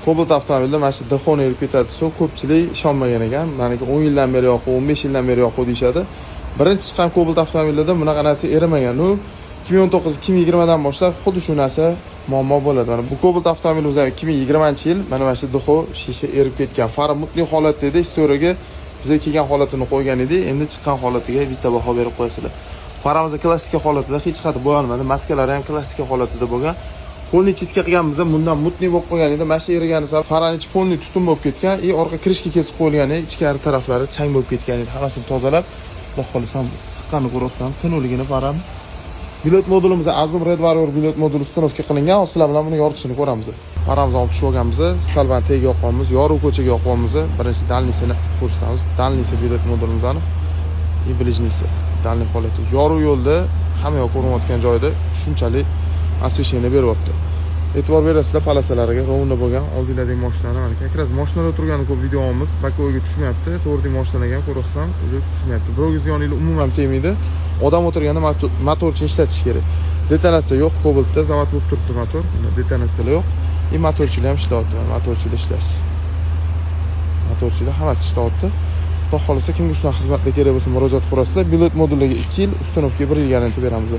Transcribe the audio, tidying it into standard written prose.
Cobalt avtomobilda mana shu ДХО ni erib ketadi desa, ko'pchilik ishonmagan ekan. Maniki 10 yildan beri yo'q, 15 yildan beri yo'q deyishadi. Birinchi chiqqan Cobalt avtomobillarda bunaqa narsa erimagan. U 2019, 2020 dan boshlab xuddi shu narsa muammo bo'ladi. Mana bu Cobalt avtomobili o'zi 2020-yil mana shu ДХО shisha erib ketgan. Fara мутный holatda edi, история ga bizga kelgan holatini qo'ygan edik. Endi chiqqan holatiga bitta baho berib qo'yasizlar. Faramiz klassika holatida, hech qayerda bo'yalmadi. Maskalari ham klassika holatida bo'lgan. Полный чистка qilganmiz, bundan мутный bo'lib qolgan edi. Mana shu erigani sabab farani ichi полный tutun bo'lib ketgan и orqa крышка kesib qo'yilgan edi, ichkari taraflari chang bo'lib ketgan edi. Hammasini tozalab, Xudo xohlasa, chiqqanini ko'ryapsizlar, tiniqligini farani. Bilot modulimiz Azum Red Warrior bilot moduli установка qilingan. Hozir sizlar bilan buni yoritishini ko'ramiz. Faramizni olib tushib olganmiz, stolbani tagiga yoqyapmiz, yorug' ko'chaga yoqyapmiz. Birinchi дальний sini ko'rsatamiz. Дальний si bilot modulimizni и ближний si. Дальний holati. Yorug' yo'lda, hamma yoq ko'rinayotgan joyda shunchalik освещение beryapti. E'tibor berasizlar полоса lariga, ровно bo'lgan oldinglardagi mashinani, mana как раз mashinalar turgani ko'p video olamiz, боковой ga tushmayapti, to'g'ridagi mashinalarga ham ko'ryapsizlar, уже tushmayapti. Birovga ziyoninglar umuman tegmaydi. Odam o'tirganda motorchini ishlatish kerak. Detonatsiya yo'q, Cobaltda zavod bo'lib turibdi motor, detonatsiyalar yo'q. И motorchilar ham ishlayapti, mana motorchilar ishlash. Motorchilar hammasi ishlayapti. Xudo xohlasa, kimga shunaqa xizmatlar kerak bo'lsa, murojaat qilasizlar. Bilot moduliga 2 yil, установка 1 yil garantiya beramiz.